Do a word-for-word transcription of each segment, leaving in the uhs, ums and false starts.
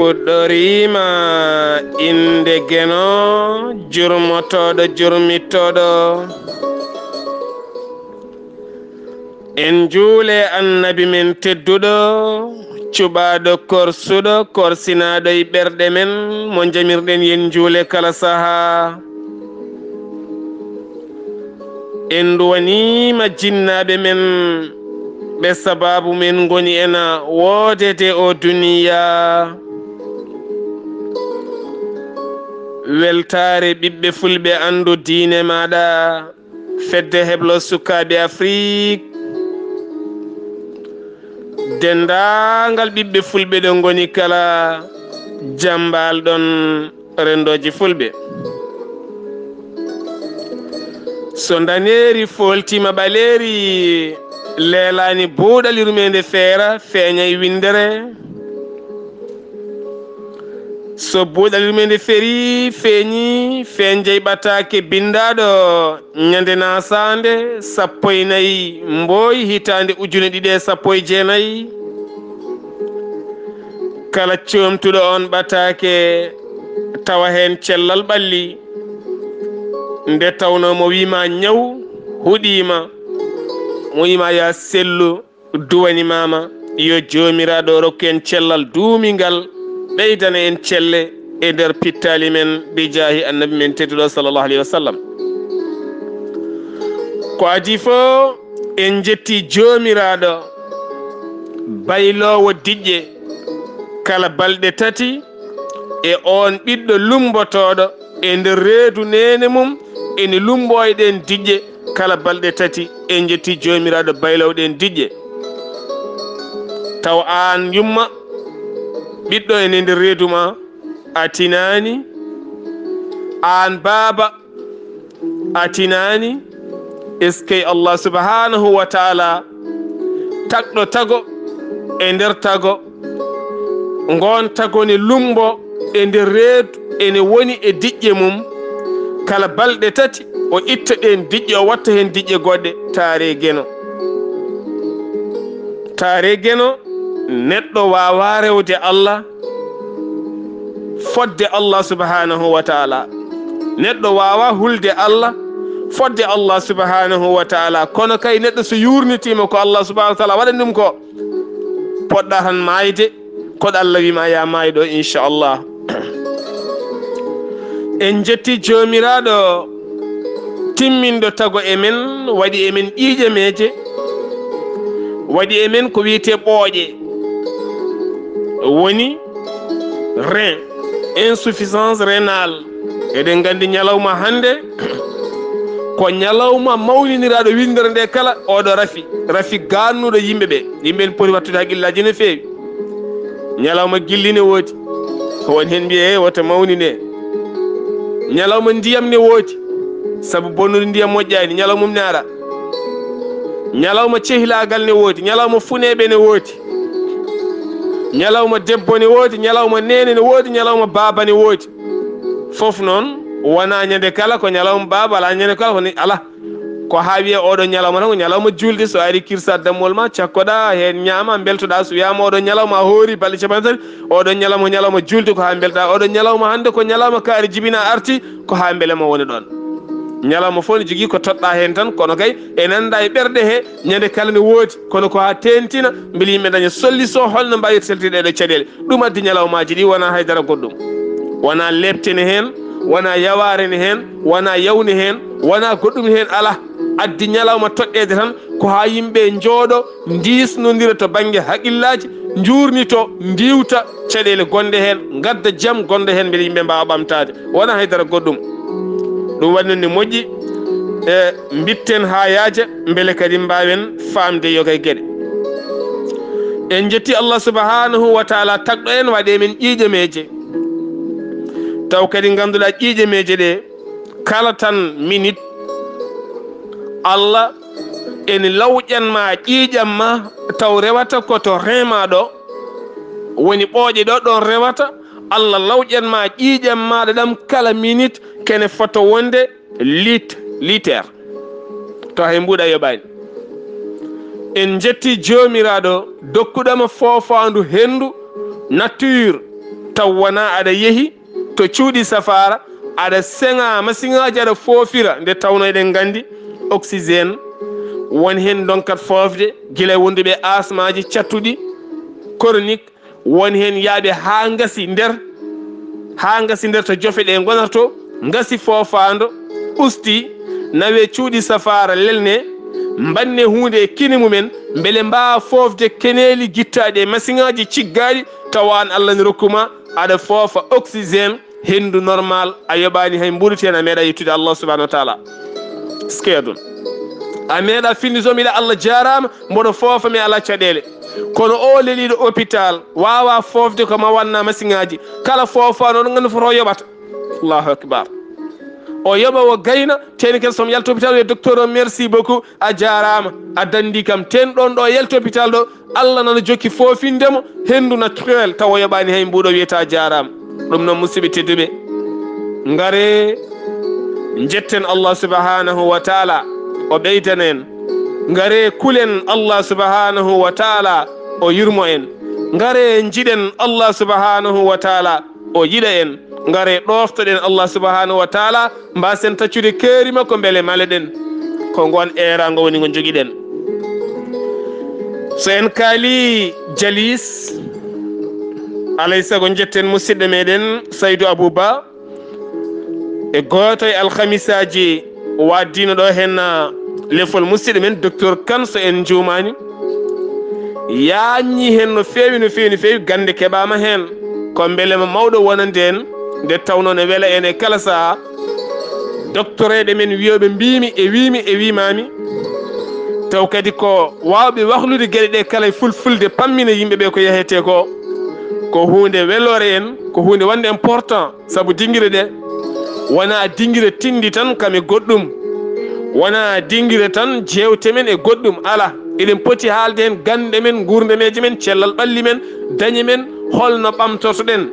Fuɗɗoriima innde Geno, jurmotooɗo, jurmittooɗo. En njuule Annabi men tedduɗo, cuɓaaɗo korsuɗo, korsinaaɗo e ɓerɗe men, mo njamirɗen yen njuule kala sahaa. En nduwaniima jinnaaɓe men, ɓe sabaabu men ngoni ena woodede o duniya. Weltaare ɓiɓɓe fulɓe, anndu diine maaɗa. Fedde heblo sukaaɓe Afrik, denndaangal ɓiɓɓe fulɓe ɗo ngoni kala, jambaal ɗon renndooji fulɓe. So ndaneeri fooltiima ɓaleeri, leelaani buuɗal yurmeende feera, feeñay winndere. So buuɗal yurmeende ferii, feeñi, feenjay ɓataake binndaaɗo ñande naasaande sappo e nayi mbooy hitaande ujune ɗiɗi e sappo e jeenayi. Kala coomtuɗo on ɓataake tawa heen cellal ɓalli, nde tawnoo mo wiima ñaw huɗiima, mo wiima yaa sellu, duwanimaama, yo Joomiraaɗo rokku en cellal duumingal, ɓeydana en celle e nder pittaali men, bi jaahi Annabi men tedduɗo, sallallahu alayhi wa sallam. Ko adii fof, en njettii Joomiraaɗo, bayloowo diƴƴe kala balɗe tati, e oon ɓiɗɗo lummbotooɗo e nder reedu neene mum, ene lummboo e ɗeen diƴƴe kala balɗe tati. En njettii Joomiraaɗo bayloowo ɗeen diƴƴe. Taw aan yumma, ɓiɗɗo ene nder reedu ma, a tinaani, aan baaba, a tinaani, eskey Allah subhanahu wa taala, tagɗo tago e nder tago, ngoon tago ne lummbo e nder reedu, ene woni e diƴƴe mum, kala balɗe tati, o itta ɗeen diƴƴe, o watta heen diƴƴe goɗɗe, taare Geno. Taare Geno, neɗɗo waawaa rewde Allah, fodde Allah subhanahu wa taala. Neɗɗo waawaa hulde Allah fodde Allah subhanahu wa taala. Kono kay, neɗɗo so yuurnitiima ko Allah subhanahu wa taala waɗani ɗum ko, poɗɗa tan maayde, koɗo Allah wiima yaa maay ɗo, inchallah. En njettii Joomiraaɗo timminɗo tago e men, waɗi e men ƴiiƴameeje, waɗi e men ko wiyetee ɓooƴe, woni rein, insuffisance rénale. Eɗen nganndi ñalawma hannde ko ñalawma mawniniraaɗo winndere nde kala, oɗo rafi, rafi gaannuɗo yimɓe ɓe. Yimɓe ene poti wattude haqqillaaji no feewi. Ñalawma gilli ne woodi, won heen mbiya, "He, wota mawnine." Ñalawma ndiyam ne woodi, sabu bonnude ndiyam moƴƴaani, ñalawma mum ne ara. Ñalawma cehilaagal ne woodi, ñalawma funeeɓe ne woodi. Ñalawma debbo ne woodi, ñalawma neene ne woodi, ñalawma baaba ne woodi. Fof noon, wonaa ñande kala ko ñalawma baaba, alaa ñande kala ko ni, alaa. Ko haa wiyee oɗo ñalawma tan ko ñalawma juulde, so ari kirsa dammol ma, cakkoɗaa heen, ñaama, mbeltoɗaa. So wiyaama oɗo ñalawma a hoori balɗe capanɗe tati, oɗo ñalawma ko ñalawma juulde, ko haa mbeltaa. Oɗo ñalawma hannde ko ñalawma kaari jibinaa arti, ko haa mbele mo woni ɗoon. Ñalawma fof ne jogii ko toɗɗaa heen tan, kono kay e nannda e ɓerɗe he, ñande kala ne woodi, kono ko haa teentina mbele yimɓe ndaña solution, holno mbaawirta seltude ɗeɗo caɗeele. Ɗum addi ñalawmaaji ɗi, wonaa haydara goɗɗum. Wonaa leepte ne heen, wonaa yawaare ne heen, wonaa yawne heen, wonaa goɗɗum heen, alaa. Addi ñalawma toɗɗeede tan ko haa yimɓe njooɗo, ndiisnondira to bannge haqillaaji, njuurnito, ndiiwta caɗeele gonɗe heen, ngadda jam gonɗo heen mbele yimɓe mbaawa ɓamtaade. Wonaa haydara goɗɗum. Ɗum waɗi noon ne moƴƴi, e mbitten haa yaaja, mbele kadi mbaawen faamde yoga e geɗe. En njetti Allah subhanahu wa taala tagɗo en, waɗi e men ƴiiƴameeje. Taw kadi ngannduɗaa ƴiiƴameeje ɗe, kala tan minit, Allah ene lawƴan ma ƴiiƴam ma, taw rewata ko to rein ma ɗo, woni ɓooƴe ɗo ɗon rewata, Allah lawƴan ma ƴiiƴam maaɗa ɗam kala minit, kene fota wonde lit-, liter. To hay mbuuɗa yoɓaani. En njetti Joomiraaɗo dokkuɗo ma foofaandu henndu, nature, taw wonaa aɗa yehi to cuuɗi safaara, aɗa seŋa masiŋaaji, aɗa foofira, nde tawno eɗen nganndi oxygène, won heen ndonkat foofde gila e wonduɓe e asmaaji cattuɗi, chronique, won heen yaaɓe haa ngasi nder, haa ngasi nder to jofe ɗe ngonata to, ngasi foofaando, usti, nawe cuuɗi safaara, lelne, mbanne huunde e kine mumen, mbele mbaawa foofde keneeli gittaaɗi e masiŋaaji ciggaaɗi, tawa aan Allah ne rokku ma, aɗa foofa oxygène, henndu normal, a yoɓaani hay mbuuɗu, teen a meeɗa yettude Allah subhanahu wa taala. Ske ɗum. A meeɗa finndito, mbiɗa Allah jaaraama, mboɗo foofa, mi alaa caɗeele. Kono o leliiɗo hôpital, waawa foofde ko ma wanna masiŋaaji. Kala foofa noon, nganndu foto yoɓata. Allahu akbar. O yoɓa, o gayna, teen ken som yalta hôpital, wiya docteur o, merci beaucoup, a jaaraama, a danndi kam. Teen ɗoon ɗo yalta hôpital ɗo, Allah nana jokki foofinde mo henndu naturel, tawa o yoɓaani hay mbuuɗo, wiyata jaaraama. Ɗum noon, musidɓe tedduɓe, ngare njetten Allah subhanahu wa taala, o ɓeydana en. Ngare kulen Allah subhanahu wa taala, o yurmo en. Ngare njiɗen Allah subhanahu wa taala, o yiɗa en. Ngare ɗooftoɗen Allah subhanahu wa taala, mbaasen taccude keeri makko mbele maleɗen. Ko ngoon eeraango woni ngo njogiɗen. So en kaali jalis, alay sago njetten musidɗo meɗen Saydu Abou Ba, e gooto e alhamisaaji waddino ɗo heen lefol musidɗo men docteur Kane, so en njuumaani. Yaaññi heen no feewi, no feewi, no feewi, gannde keɓaama heen. Ko mbelema mawɗo wonande en, nde tawnoo ne wela en e kala sahaa. Doktoreeɓe men wiyooɓe mbiimi e wiimi e wiimaami, taw kadi ko waawɓe wahlude geɗe ɗe kala e fulfulde, pammina yimɓe ɓe ko yahetee ko. Ko huunde weloore en, ko huunde wonde important. Sabu dingire ɗe wonaa dingire tinndi tan kam e goɗɗum, wonaa dingire tan jeewte men e goɗɗum, alaa. Eɗen poti haalde heen gannde men, nguurndam men, cellal ɓalli men, dañe men, holno ɓamtortoɗen.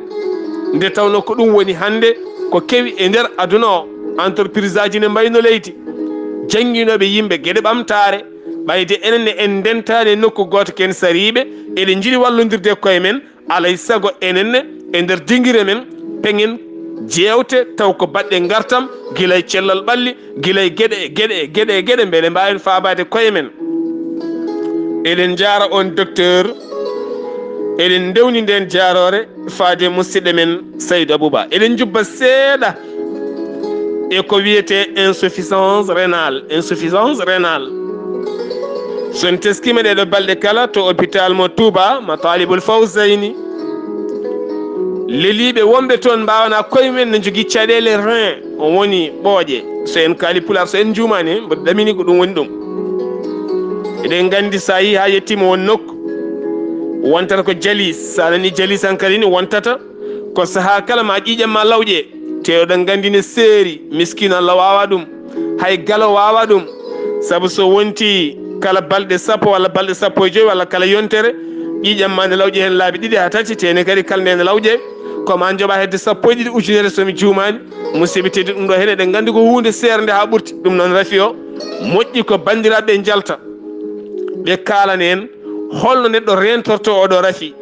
Nde tawnoo ko ɗum woni hannde ko kewi e nder aduna o. Entreprise aji ne mbayno leydi, jannginooɓe yimɓe geɗe ɓamtaare, ɓayde enen ne en ndentaani e nokku gooto, ken sariiɓe, eɗen njiɗi wallondirde e koye men, alay sago enen ne, e nder dingire men, peŋen jeewte taw ko baɗɗe ngartam, gila e cellal ɓalli, gila e geɗe, geɗe, geɗe, geɗe, mbele mbaawen faabaade koye men. Eɗen njaara on docteur, eɗen ndewni ndeen jaaroore faade musidɗo men Saydu Abou Ba. Eɗen njubba seeɗa e ko wiyetee insuffisance rénale, insuffisance rénale. So en teskiima ɗee ɗoo balɗe kala to hôpital mo Touba, Matalibul Fawzayni, leliiɓe wonɓe toon mbaawanaa koye mumen ne njogii caɗeele rein, o woni ɓooƴe. So en kaali Pulaar, so en njuumaani, mboɗo ɗamini ko ɗum woni ɗum. Eɗen nganndi so a yehii haa yettiima won nokku, wontata ko jalis. So a nanii jalis hankadi ne wontata ko sahaa kala ma ƴiiƴam ma lawƴe, te oɗon nganndi ne seeri, miskiino Allah waawaa ɗum, hay galo waawaa ɗum. Sabu so wontii kala balɗe sappo walla balɗe sappo e joy walla kala yontere, ƴiiƴam ma ne lawƴe heen laabi ɗiɗi haa tati, te ne kadi kala nde ne lawƴe, ko ma njoɓa hedde sappo e ɗiɗi ujunere so mi juumaani. Musidɓe tedduɓe, ɗum ɗo heen eɗen nganndi ko huunde seernde haa ɓurti. Ɗum noon rafi o moƴƴi ko banndiraaɓe ɓe njalta, ɓe kaalana en holno neɗɗo reentortoo oo ɗoo rafi.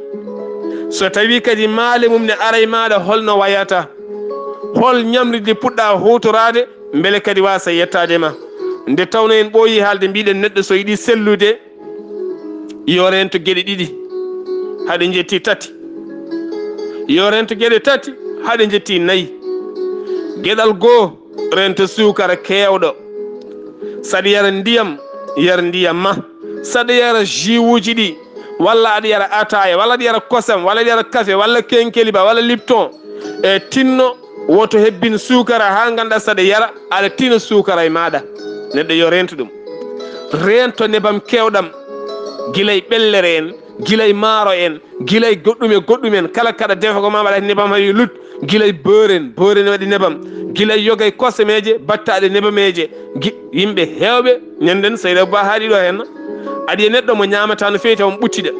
So tawii kadi maale mum ne ara e maaɗa, holno wayata? Hol ñamri ndi puɗɗa huutoraade mbele kadi waasa yettaade ma? Nde tawnoo en ɓooyii haalde, mbiɗen neɗɗo so yiɗi sellude, yo reento geɗe ɗiɗi, haɗe njetti tati. Yo reento geɗe tati, haɗe njetti nayi. Geɗal goo, reento suukara keewɗo. Saɗa yara ndiyam, yar ndiyam ma. Saɗa yara jus uji ɗi, walla aɗa yara ataaya, walla aɗa yara kosam, walla aɗa yara kafe, walla kenkeliba, walla lipton. E tinno, woto hebbin suukara haa ngannduɗaa saɗa yara, aɗa tina suukara e maaɗa. Neɗɗo yo reento ɗum. Reento nebam keewɗam, gila e ɓellere en, gila e maaro en, gila e goɗɗum e goɗɗum en. Kala kaɗa defa ko ma waɗa nebam hay lut, gila e beurre en, beurre ne waɗi nebam, gila e yoga e kosameeje battaaɗe nebameeje. Gi-, yimɓe heewɓe, ñanden Seydi Abou Ba haaɗi ɗo heen, aɗa yiya neɗɗo mo ñaamata no feewi taw mo ɓuttiɗo.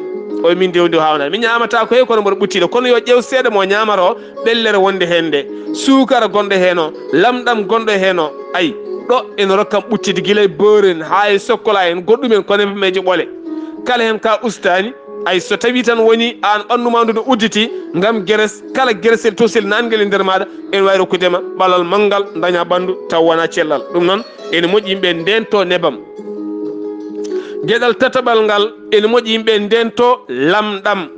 O min dewdi haawnaa. Mi ñaamata ko he kono mboɗo ɓuttiɗo. Kono yo ƴeew seeɗa mo ñaamata o, ɓellere wonde heen nde, suukara gonɗo heen o, lamɗam gonɗo heen o. Ay, ɗo ene rokkam ɓuttide gila e beurre en, haa e sokkola en, goɗɗum en, kono e meeje ɓole. Kala heen ka ustaani, Ay, so tawi tan woni aan ɓanndu maa ndu no udditi ngam geres, kala geresel tosel naatngel e nder maaɗa, ene waawi rokkude ma ɓalal manngal, daña ɓanndu taw wonaa cellal. Ɗum noon, ene moƴƴi yimɓe ndeento nebam. Geɗal tataɓal ngal, ene moƴƴi yimɓe ndeento lamɗam.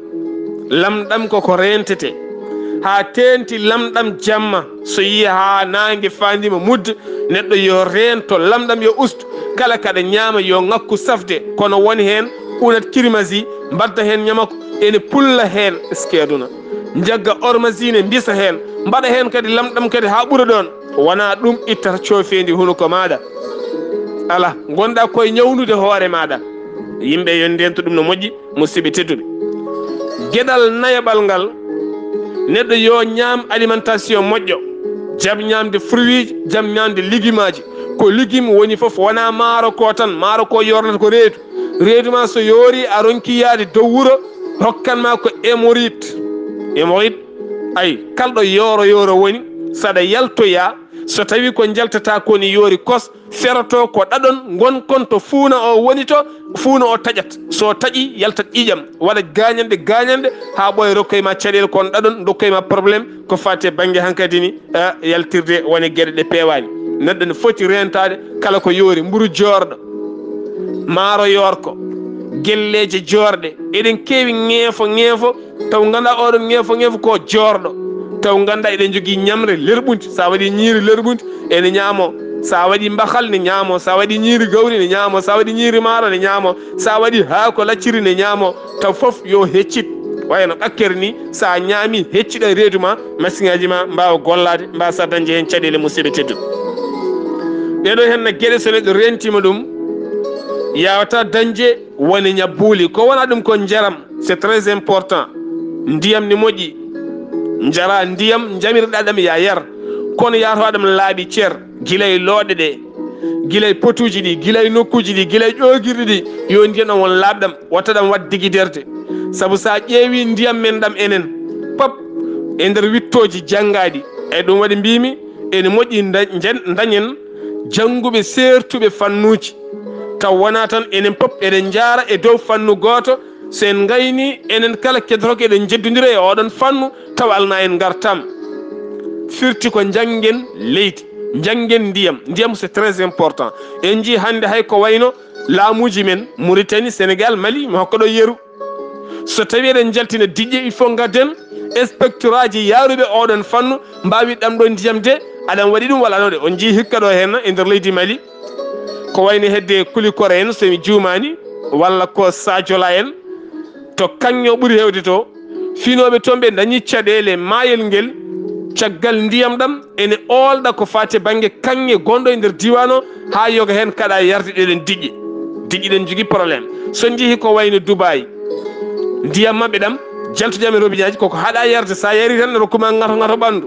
Lamɗam ko ko reentete. Haa teeŋti lamɗam jamma, so yii haa naange faandiima mudde, neɗɗo yo reento, lamɗam yo ustu. Kala kaɗa ñaama yo ŋakku safde, kono won heen unat kirmasi, mbadda heen ñamako, ene pulla heen, eskey aduna. Njagga ormasi ne mbisa heen, mbaɗa heen kadi lamɗam kadi haa ɓura ɗoon. Wonaa ɗum ittata coofeendi hunuko maaɗa. Alaa, ngonɗaa koye ñawnude hoore maaɗa. Yimɓe yo ndento ɗum no moƴƴi, musidɓe tedduɓe. Geɗal nayaɓal ngal, neɗɗo yo ñaam alimentation moƴƴo, jam ñaamde fruitji, jam ñaamde légumeuji. Ko légume woni fof, wonaa maaro ko tan, maaro ko yornata ko reedu. Reedu ma so yoori, a ronki yaade dow wuro, hokkan ma ko hémorroïde. Hémorroïde, ay, kalɗo yooro yooro woni, saɗa yaltoya, so tawi ko jaltata ko ne yoori kos, feroto ko ɗaɗon, ngon kon to fuuna o woni to, fuuna o taƴat. So taƴi, yaltat ƴiiƴam, waɗa gaañanɗe, gaañanɗe, haa ɓooya rokkoy ma caɗeele kon ɗaɗon, dokkoy ma problème, ko faati e bannge hankadi ni, eh, yaltirde woni geɗe ɗe peewaani. Neɗɗo ne foti reentaade kala ko yoori, mburu joorɗo, maaro yoorko, gelleeje joorɗe. Eɗen keewi ŋeefo, ŋeefo, taw ngannduɗaa oɗon ŋeefo, ŋeefo ko joorɗo. Taw ngannduɗaa eɗen njogii ñamre lerɓundi. Sa waɗi ñiiri lerɓundi, ene ñaamo. Sa waɗi mbahal, ne ñaamo. Sa waɗi ñiiri gawri, ne ñaamo. Sa waɗi ñiiri maaro, ne ñaamo. Sa waɗi haako lacciri, ne ñaamo. Taw fof yo heccit. Wayno ɓakkere ni, sa ñaami, hecciɗa reedu ma, masiŋaaji ma mbaawa gollaade, mbaawa sa dañde heen caɗeele, musidɓe tedduɓe. Ɗee ɗoo heen na geɗe, so neɗɗo reentiima ɗum, yaawata dañde woni ñabbuuli. Ko wonaa ɗum ko njaram, c'est très important. Ndiyam ne moƴƴi. Njara ndiyam, njamirɗaa ɗam, ya yar. Kono yaatawa ɗam laaɓi cer, gila e looɗe ɗe, gila e potuuji ɗi, gila e nokkuuji ɗi, gila e ƴoogirɗi ɗi, yo ndiyam ɗam won laaɓɗam, wota ɗam waɗ digiderde. Sabu sa ƴeewi ndiyam men ɗam enen, pop, e nder wittooji janngaaɗi. E ɗum waɗi mbimi, ene moƴƴi nda-, njen-, dañen jannguɓe seertuɓe fannuuji. Taw wonaa tan enen pop eɗen njaara e dow fannu gooto, so en ngayni, enen kala keddotooɓe eɗen njeddondira e oɗon fannu, taw alaa en ngartam. Firti ko njanngen leydi, njanngen ndiyam. Ndiyam, c'est très important. En njii hannde hay ko wayno laamuuji men, Mauritanie, Sénégal, Mali, mi hokka ɗo yeru. So tawi eɗen njaltina diƴƴe, il faut ngadden inspectoraaji yaaruɓe oɗon fannu, mbaawi ɗam ɗo ndiyam de, aɗan waɗi ɗum walla aɗa waɗi. On njii hikka ɗo heen e nder leydi Mali, ko wayno hedde Kulikoro en, so mi juumaani, walla ko Sajola en, to Kaŋŋe o ɓuri heewde to, finooɓe toon ɓe dañi caɗeele maayel ngel, caggal ndiyam ɗam ene oolɗa ko faati e bannge kaŋŋe gonɗo e nder diiwaan o, haa yoga heen kaɗa yarde ɗeɗen diƴƴe. Diƴƴe ɗen njogii problème. So njehii ko wayno Dubaay, ndiyam maɓɓe ɗam, jaltujam e robineeji, koko haɗa yarde, sa yari tan, ne rokkuma ŋato ŋato ɓanndu.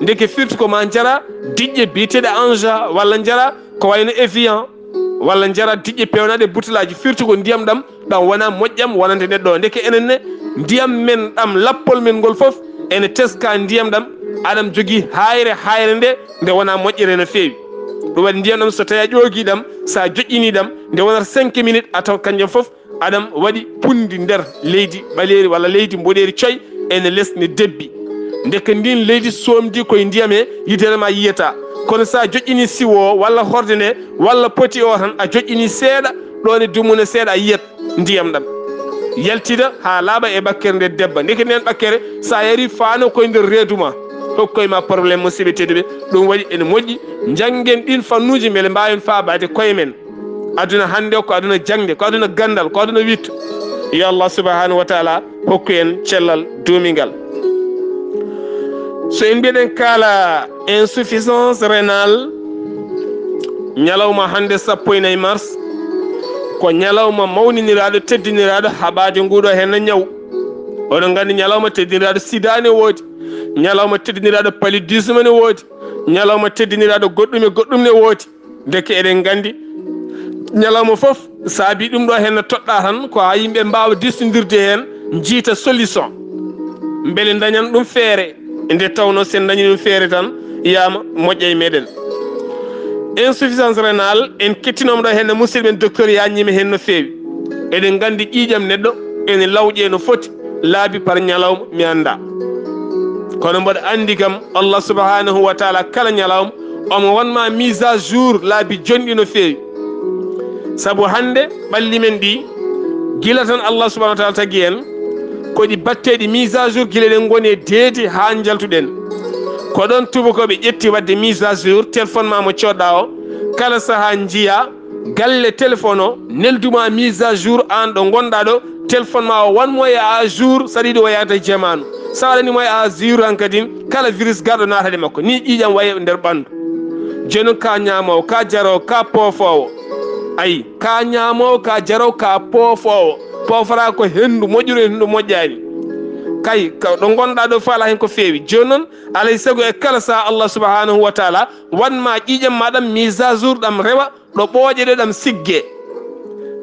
Ndeke firti ko ma njara diƴƴe biyeteeɗe Anja, walla njara ko wayno Evian, walla njara diƴƴe peewnaaɗe butelaaji, firti ko ndiyam ɗam, ɗam wona moƴƴam wonande neɗɗo o. Ndeke enen ne, ndiyam men ɗam, lappol men ngol fof, ene teska ndiyam ɗam, aɗam jogii haayre, haayre nde, nde wona moƴƴere no feewi. Ɗum waɗi ndiyam ɗam, so tawi a ƴoogi ɗam, sa joƴƴini ɗam, nde wonata cinq minutes, a tawat kanjam fof aɗam waɗi punndi nder leydi ɓaleeri walla leydi mboɗeeri coy, ene les ne debbi. Ndeke ndin leydi soomdi koye ndiyam he, yidere ma yiyata. Kono sa joƴƴini siwo o walla horde nde walla poti o tan, a joƴƴini seeɗa, ɗo ne dummune seeɗa, a yiyat ndiyam ɗam yaltida haa laaɓa e ɓakkere nde debba. Ndeke nden ɓakkere, sa yari faano koye nder reedu ma, hokkoy ma problème, musidɓe tedduɓe. Ɗum waɗi ene moƴƴi njanngen ɗin fannuuji mbele mbaawen faabaade koye men. Aduna hannde o ko aduna jaŋde, ko aduna ganndal, ko aduna witto. Yo Allah subhanahu wa taala hokku en cellal duumingal. So en mbiɗen kaala insuffisance rénale, ñalawma hannde sappo e nayi mars, ko ñalawma mawniniraaɗo, teddiniraaɗo haɓaade nguɗo heen ñaw. Oɗon nganndi ñalawma teddiniraaɗo sida ne woodi, ñalawma teddiniraaɗo paludisme ne woodi, ñalawma teddiniraaɗo goɗɗum e goɗɗum ne woodi. Ndeke eɗen nganndi ñalawma fof, saabi ɗum ɗo heen no toɗɗa tan, ko haa yimɓe mbaawa diistondirde heen, njiita solution. Mbele ndañan ɗum feere, nde tawnoo so en ndañi ɗum feere tan, yaama moƴƴa e meɗen. Insuffisance rénale, en kettinooma ɗo heen no musidɗo men docteur yaajniima heen no feewi. Eɗen nganndi ƴiiƴam neɗɗo, ene lawƴe no foti laabi par ñalawma, mi annda. Kono mboɗo anndi kam, Allah subhanahu wa taala kala ñalawma omo wonma mise à jour laabi jonɗi no feewi. Sabu hannde ɓalli men ɗi, gila tan Allah subhanahu wa taala tagi en, ko ɗi batteɗi mise à jour gila eɗen ngoni e deedi haa njaltuɗen. Ko ɗon tubakooɓe ƴetti waɗde mise à jour téléphone ma mo coɗɗa o, kala saha njiya galle téléphone o nelduma mise à jour, an ɗo gonɗa ɗo, téléphone ma o wanmo e à jour, saɗa yiɗi o yahata e jamaanu. Sa waɗanimo e à jour, hankadin kala virus garɗo naatade makko, ni ƴiiƴam waye nder ɓandu. Jooni noon ka ñaamowo, ka jarowo, ka poofowo. Ayi, ka ñaamowo, ka jarowo, ka poofowo. Poofata ko henndu moƴƴuru e henndu moƴƴaani. Kay, ka, ɗo gonɗa ɗo faala heen ko feewi. Jooni noon, alay sago e kala saha Allah subhanahu wa taala wanma ƴiiƴam ma ɗam mise à jour, ɗam rewa ɗo ɓooƴe ɗe ɗam sigge.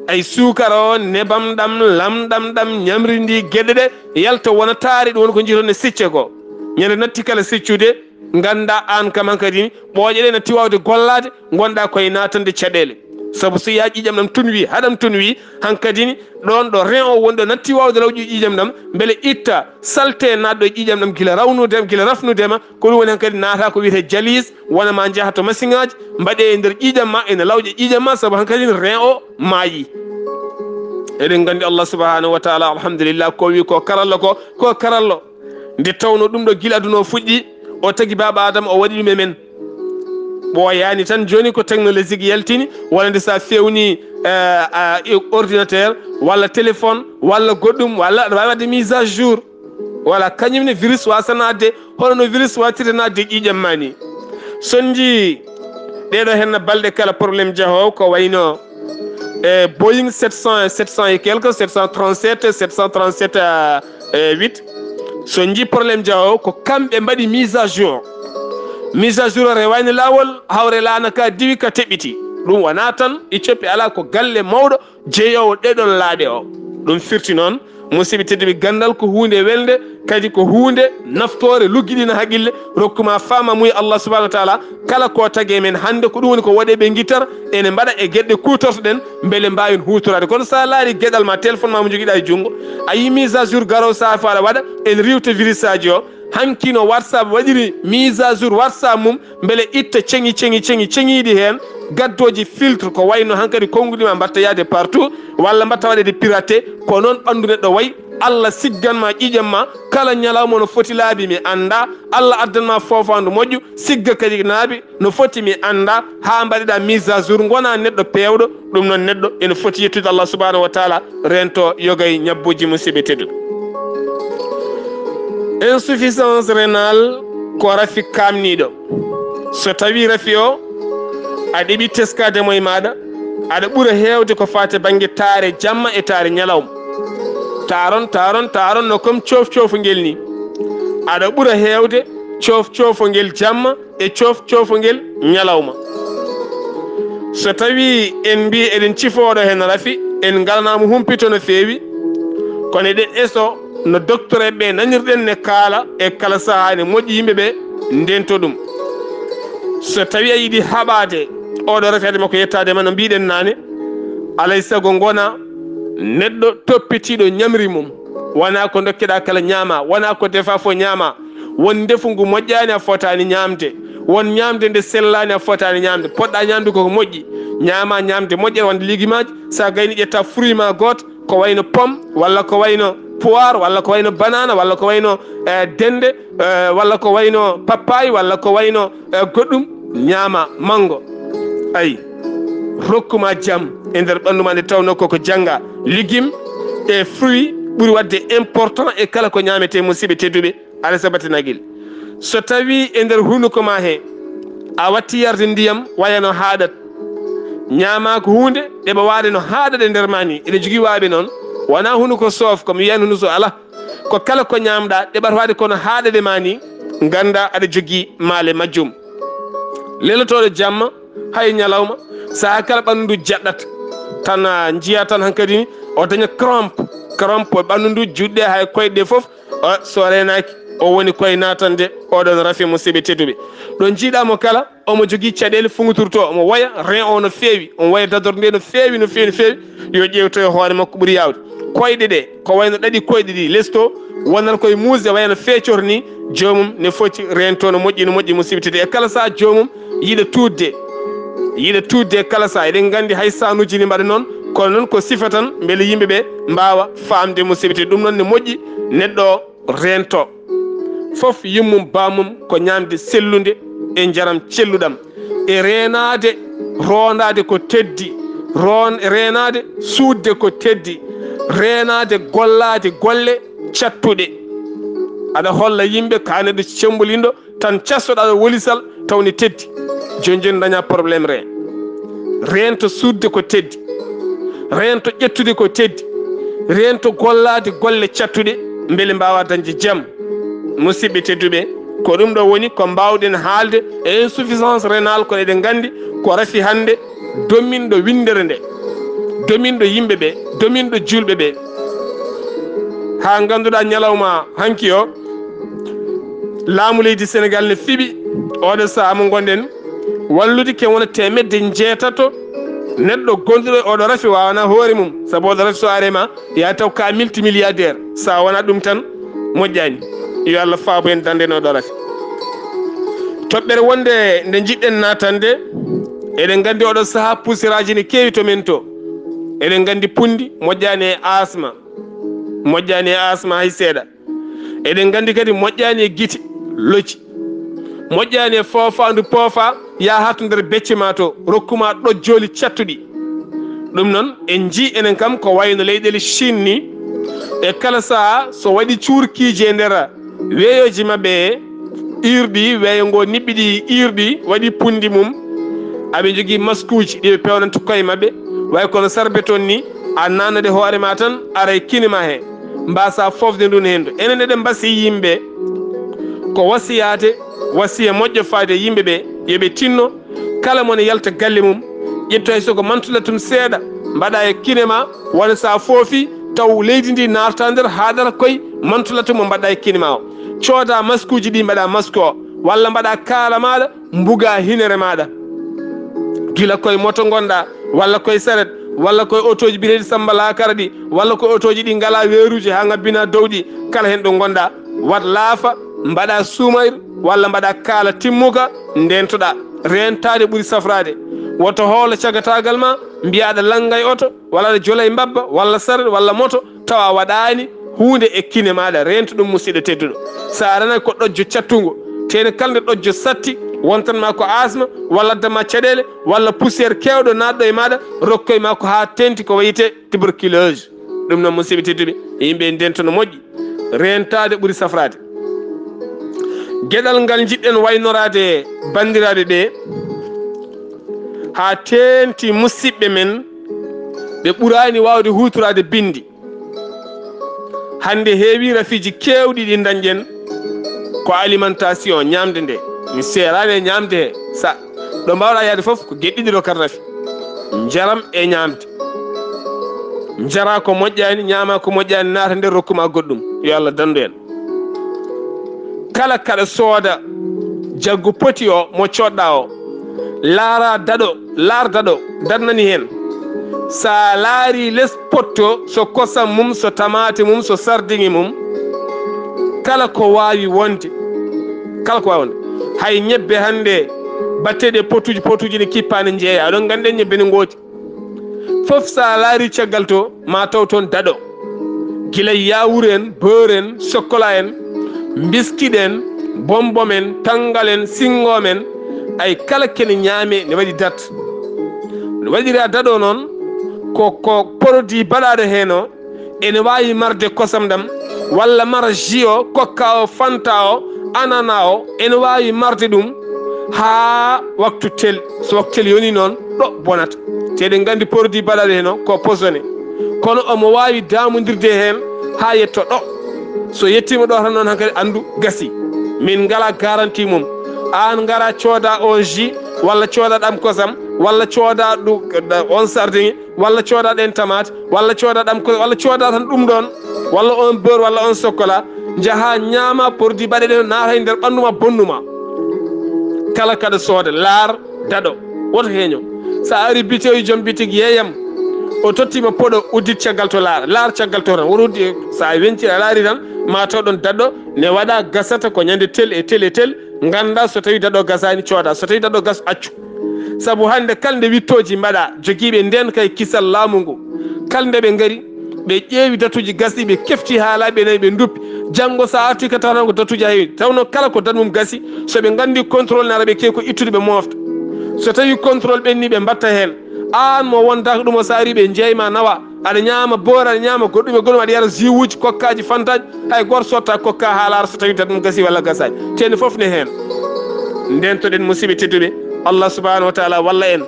Ay suukara o, nebam ɗam, lamɗam ɗam, ñamri ndi, geɗe ɗe yalta wona taari, ɗum woni ko jiiton ne sicce ko. Ñande natti kala siccude, ngannda aan kam hankadi ɓooƴe ɗe natti waawde gollaade, ngonɗa koye naatande caɗeele. Sabu so yaa ƴiiƴam ɗam tunwi, haɗam tunwi, hankadi ɗon ɗo ren o woni ɗo natti waawde lawƴude ƴiiƴam ɗam, mbele itta salte naatɗo e ƴiiƴam ɗam gila rawnude, gila rafnude ma, ko ɗum woni hankadi naata ko wiyetee jalis, wona ma njaha to masiŋaaji, mbaɗe e nder ƴiiƴam ma, ene lawƴa ƴiiƴam ma, sabu hankadi ren o maayi. Eɗen nganndi Allah subhanahu wa taala, alhamdulillah, ko wi ko karallo ko, ko karallo. Nde tawno ɗum ɗo gila aduna o fuɗɗi, o tagi baaba Adama, o waɗi ɗum e men. Ɓooyaani tan jooni ko technologie yaltini, walla nde sa fewni, eh, a, e ordinateur, walla téléphone, walla goɗɗum, walla aɗa waawi waɗde mise à jour. Voilà, kañum ne virus waasa naatde, hono no virus waawtirta naatde e ƴiiƴam ma ni. So en njii ɗeɗo henna balɗe kala problème jahoowo ko wayno, eh, Boeing sept cents, sept cents et quelques, sept cent trente-sept, sept cent trente-sept, euh, euh, huit. So en njii problème jahoowo ko kamɓe mbaɗi mise à jour. Mise à jour o rewaani laawol, hawre laana ka diwi ka teɓɓiti. Ɗum wonaa tan Ethiopie alaa ko galle mawɗo jeyoowo ɗeɗon laaɗe o. Ɗum firti noon, musidɓe tedduɓe, ganndal ko huunde welnde, kadi ko huunde naftoore luggiɗina haqqille, rokkuma faamamuya Allah subhanahu wa taala. Kala ko tagi e men hannde, ko ɗum woni ko waɗe ɓe guitar, ene mbaɗa e geɗe kuutortoɗen, mbele mbaawen huutoraade. Kono so a laari geɗal ma, téléphone ma mo jogiɗa e junngo, a yii mise à jour garowo, sahaa fof aɗa waɗa, ene riiwta virus aji o. Hanki no WhatsApp waɗiri mise à jour WhatsApp mum, mbele itta ceŋi, ceŋi, ceŋi, ceŋiiɗi heen, gaddooji filtre ko wayno hankadi konnguɗi ma mbatta yahde partout, walla mbatta waɗeede piraté. Ko noon ɓanndu neɗɗo wayi. Allah siggan ma ƴiiƴam ma, kala ñalawma no foti laabi mi annda. Allah addan ma foofaandu moƴƴu, sigga kadi naabi no foti mi annda, haa mbaɗeɗa mise à jour, ngona neɗɗo peewɗo. Ɗum noon neɗɗo ene foti yettude Allah subhanahu wa taala, reento yogay ñabbuuji, musidɓe tedduɓe. Insuffisance rénale ko rafi kaamniiɗo. So tawi rafi o a ɗeɓi teskaade mo e maaɗa, aɗa ɓura heewde ko faati bannge taare jamma e taare ñalawma. Taaron, taaron, taaron no comme coof coofo ngel ni. Aɗa ɓura heewde coof coofo ngel jamma e coof coofo ngel ñalawma. So tawi en mbi eɗen cifooɗo heen rafi, en ngalanaama humpito no feewi, kono eɗen eso no docteur ɓe nanirɗen ne kaala, e kala sahaa ne moƴƴi yimɓe ɓe ndento ɗum. So tawi a yiɗi haɓaade oɗo rafi, hade makko yettaade ma no mbiɗen naane, alay sago ngona neɗɗo toppitiiɗo ñamri mum. Wona ko dokkeɗa kala ñaama, wona ko defa fof ñaama. Won ndefu ngu moƴƴaani a fotaani ñaamde. Won ñaamde nde sellaani a fotaani ñaamde. Poɗɗa ñaamde koko moƴƴi. Ñaama ñaamde moƴƴere wonde ligimaji. Sa gayni ƴetta fruit ma gooto, ko wayno pomme, walla ko wayno poire, walla ko wayno banana, walla ko wayno, eh, dende, eh, walla ko wayno papaye, walla ko wayno, eh, goɗɗum, ñaama mango. Ayi, rokkuma jam e nder ɓanndu ma nde tawno koko jannga. Légumes et fruits ɓuri waɗde important e kala ko ñaamete, musidɓe tedduɓe. Alaa sabatinagil. So tawi e nder hunuko ma he a watti yarde ndiyam, waya no haaɗat. Ñaama ko huunde ɗeɓawaade no haaɗat e nder ma ni. Ene jogii waaɓe noon, wona hunuko soof, ko mi wiyan hunuko soof alaa. Ko kala ko ñaamɗa ɗeɓata waɗde kono haaɗat e ma ni, ngannda aɗa jogii maale majjum. Lelotooɗo jamma, hay ñalawma, sahaa kala ɓanndu ndu jaɗɗata. Tan, a, njiya tan hankadi ni o daña crampe, crampe ɓanndu ndu, juuɗe ɗe, hay koyɗe ɗe fof, o, so reenaaki, o woni koye naatande oɗon rafi, musidɓe tedduɓe. Ɗo njiiɗa mo kala, omo jogii caɗeele fuŋuturto, omo woya, rein o no feewi, omo woya dadorde nde no feewi, no feewi, no feewi. Yo ƴeewto e hoore makko ɓuri yaawde. koyɗe ɗe, ko wayno ɗaɗi koyɗe ɗi lesto, wonata koye muusde wayno feecor ni, joomum ne foti reento no moƴƴi, no moƴƴi, musidɓe tedduɓe. E kala saha joomum yiɗa tuutde, yiɗa tuutde e kala saha. Eɗen nganndi hay sanuuji ne mbaɗa noon, kono noon ko sifa tan mbele yimɓe ɓe mbaawa faamde, musidɓe tedduɓe. Ɗum noon ne moƴƴi neɗɗo o reento. Fof yummum bammum ko ñaamde sellunde e njaram celluɗam. E reenaade, roondaade ko teddi, roon-, reenaade, suuɗde ko teddi, reenaade, gollaade golle cattuɗe. Aɗa holla yimɓe ka neɗɗo cemmbolinɗo, tan castoɗa ɗo wolisal, taw ne teddi. Jooni jooni daña problème reen. Reento suuɗde ko teddi. Reento ƴettude ko teddi. Reento gollaade golle cattuɗe, mbele mbaawa dañde jam. Musidɓe tedduɓe, ko ɗum ɗo woni ko mbaawɗen haalde e insuffisance rénale, kono eɗen nganndi ko rafi hannde dominɗo winndere nde, dominɗo yimɓe ɓe, dominɗo juulɓe ɓe. Haa ngannduɗaa ñalawma hanki o, laamu leydi Senegaal ne fiɓi oɗo sahaa mo ngonɗen wallude ke wona teemedde njeetato neɗɗo gonduɗo e oɗo rafi wawana hoore mum, sabu oɗo rafi so arema ya taw ka multimilliardaire, sa wona ɗum tan moƴƴani. Yo Allah faabo en dande en oɗo rafi. Toɓɓere wonde nde jiɗɗen natande, eɗen gandi oɗo saha pusiraji ne kewi to men to. Eɗen gandi pundi moƴƴani e asma, moƴƴani e asma hay seeɗa. Eɗen nganndi kadi moƴƴaani e gite locci, moƴƴaani e foofaandu poofa, yaa haa to nder becce ma to, rokku ma ɗojjooli cattuɗi. Ɗum noon, en njii enen kam ko wayno leyɗeele Chine ni, e kala sahaa so waɗi cuurkiiji e nder weeyooji maɓɓe iirɗi, weeyo ngo niɓɓi ɗi iirɗi, waɗi pundi mum, aɓe njogii maskuuji ɗi ɓe peewnanta koye maɓɓe, way kono sarbe toon ni, a naatnat e hoore ma tan, aray kine ma he. Mbasa fofde ndun hendu. Enen eɗen mbasi yimɓe ko wasiyaade, wasiya moƴƴo faade e yimɓe ɓe, yo ɓe tinno, kala mo ne yalta galle mum, ƴetto hay soko mantulatum seeɗa, mbaɗa e kine ma, wona sa foofi, taw leydi ndi naata nder haadara koye mantulatum mo mbaɗɗa e kine ma o. Cooda maskuuji ɗi mbaɗa masque o, walla mbaɗa kaala maɗa, mbuga hinere maɗa. Gila koye moto ngonɗa, walla koye saret, walla koye otoji biyeteɗi Samba Lakara ɗi, walla koye otoji ɗi ngala weeruji ha ngabbina dow ɗi, kala hen ɗo ngonɗa, wat laafa, mbaɗa suumayr, walla mbaɗa kaala timmuka, ndentoɗa. Rentade ɓuri safrade. Woto hoolo cagatagal ma, mbiya aɗa langa e oto, walla aɗa jola e mbabba, walla saret, walla moto, tawa a waɗaani huunde e kine maaɗa, reentu ɗum, musidɗo tedduɗo. So a renat ko ɗojjo cattungo, teene kala nde ɗojjo satti, wontan ma ko asma, walla addan ma caɗeele, walla poussière keewɗo naatɗo e maaɗa, rokkoy ma ko haa teenti ko wiyetee tuberculose. Ɗum noon, musidɓe tedduɓe, yimɓe en ndento no moƴƴi, reentaade ɓuri safraade. Geɗal ngal njiɗɗen waynoraade banndiraaɓe ɓe, haa teenti musidɓe men ɓe ɓuraani waawde huutoraade binndi. Hannde heewi rafiiji keewɗi ɗi ndañɗen ko alimentation, ñaamde nde. Mi seeraani e ñaamde he. Sa, ɗo mbaawɗaa yahde fof ko geɗe ɗiɗi rokkat rafi. Njaram e ñaamde. Njara ko moƴƴaani, ñaama ko moƴƴaani, naata nder rokku ma goɗɗum. Yo Allah danndu en. Kala kaɗa sooda jaggu poti o mo coɗɗa o, laara daɗo, laar daɗo, daɗnani heen. Sa laari les potto, so kosam mum, so tamaate mum, so sardiŋi mum, kala ko waawi wonde, kala ko waawi wonde, hay ñebbe hannde batteɗe potuji, potuji ne kippa ne njeeya. Oɗon nganndi ñebbe ne ngoodi. Fof sa laari caggal to, ma taw toon daɗo. Gila yaawur en, beurre en, chocolat en, mbiskit en, bonbon en, tanngal en, singoom en, ay kala kene ñaame ne waɗi date. No waɗira daɗo noon, ko, ko produit baɗaaɗo heen o, ene waawi marde kosam ɗam, walla mara jus o, coca o, fanta o, anana o, ene waawi marde ɗum haa waktu tel. So waktu tel yoni noon, ɗo bonata. Te eɗen nganndi produit baɗaaɗo heen o ko poisonné. Kono omo waawi daamondirde heen haa yetto ɗo. So yettiima ɗo tan noon hankadi anndu gasi. Min ngala garanti mum. Aan ngara cooda on jus, walla cooda ɗam kosam, walla cooda ɗu-, on sardiŋi, walla cooda ɗen tamaate, walla cooda ɗam ko, walla cooda tan ɗum ɗon, walla on beurre, walla on chocolat, njaha ñaama produit baɗeɗen naata e nder ɓanndu ma, bonnu ma. Kala kaɗa sooda, laar, daɗo, woto heeño. Sa ari bitewi, joom bitik yeeyam, O tottiima poɗo, uddit caggal to laar, laar caggal to tan. Woto uddi, so a weñci a laari tan, ma taw ɗon daɗɗo ne waɗa, gasata ko ñande tel e tel e tel, ngannda so tawi daɗɗo gasaani cooda, so tawi daɗɗo gas accu. Sabu hannde kala nde wittooji mbaɗa, jogiiɓe ndeen kay kisal laamu ngu, kala nde ɓe ngari, ɓe ƴeewi datuji gasɗi, ɓe kefti haalaaɓe nayi, ɓe nduppi. Janngo so a arti ka taw tan ko datuji a heewi. Tawno kala ko dat mum gasi, so ɓe nganndi contrôle nara ɓe keewi ko ittude ɓe moofta. So tawi contrôle ɓenni ɓe mbatta heen. Aan mo wondaaka ɗum o so ari ɓe njeeyma nawa. Aɗa ñaama boora, aɗa ñaama goɗɗum e goɗɗum, aɗa yara jus uji, kokkaaji, fantaaji. Hay gooto sotta kokka haa laara so tawi dat mum gasi walla gasaani. Teeni fof ne heen. Ndentoɗen musiɓɓe tedduɓe, Allah subhanahu wa taala walla en.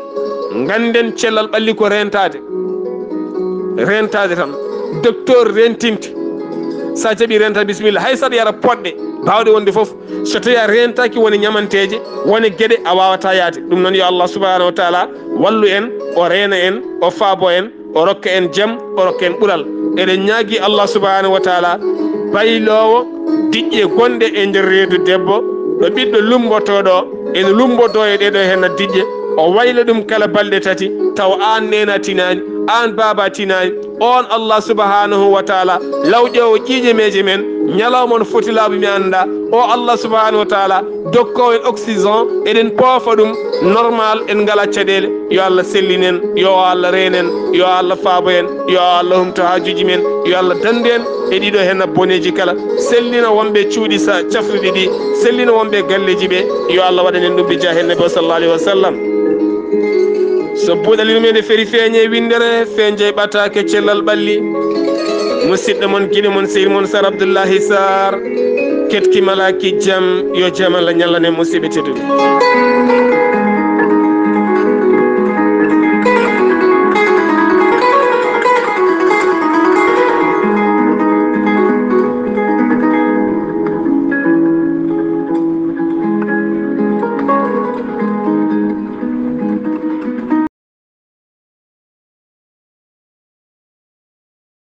Ngannden cellal ɓalli ko reentaade. Reentaade tan. Docteur reentinte. So a jaɓi reentaade, bisimilla. Hay so aɗa yara poɗɗe baawɗe wonde fof, so tawi a reentaaki woni ñamanteeje, woni geɗe a waawata yaade. Ɗum noon yo Allah subhanahu wa taala wallu en, o reena en, o faabo en, o rokka en jam, o rokka en ɓural. Eɗen ñaagi Allah subhanahu wa taala bayloowo diƴƴe gonɗe e nder reedu debbo, ɗo ɓiɗɗo lumbotooɗo, ene lumbodoo e ɗeɗo henna diƴƴe, o wayla ɗum kala balɗe tati, taw aan neena tinaani, aan baaba tinaani, on Allah subhanahu wa taala, lawƴoowo ƴiiƴe meeje men, ñalawma on foti laaɓi mi annda, o Allah subhanahu wa taala, dokkoowo en oxygène, eɗen poofa ɗum normal, en ngala caɗeele. Yo Allah sellinen, yo Allah reenen, yo Allah faabo en, yo Allah humto haajuuji men, yo Allah danndu en e ɗiɗo henna boneeji kala. Sellina wonɓe cuuɗi sa cafruɗi ɗi, sellina wonɓe galleeji ɓe, yo Allah waɗan en ɗum bi jaahi Nabi o sallallahu alayhi wa sallam. So buuɗali ɗum ene feri feeñe winndere, feeñe ɓataake cellal ɓalli. Musidɗo mon, giɗo mon, sehil mon, Sar Abdullahi Sar, ketki malaaki jam, yo jam Allah ñallane musiɓɓe tedduɓe.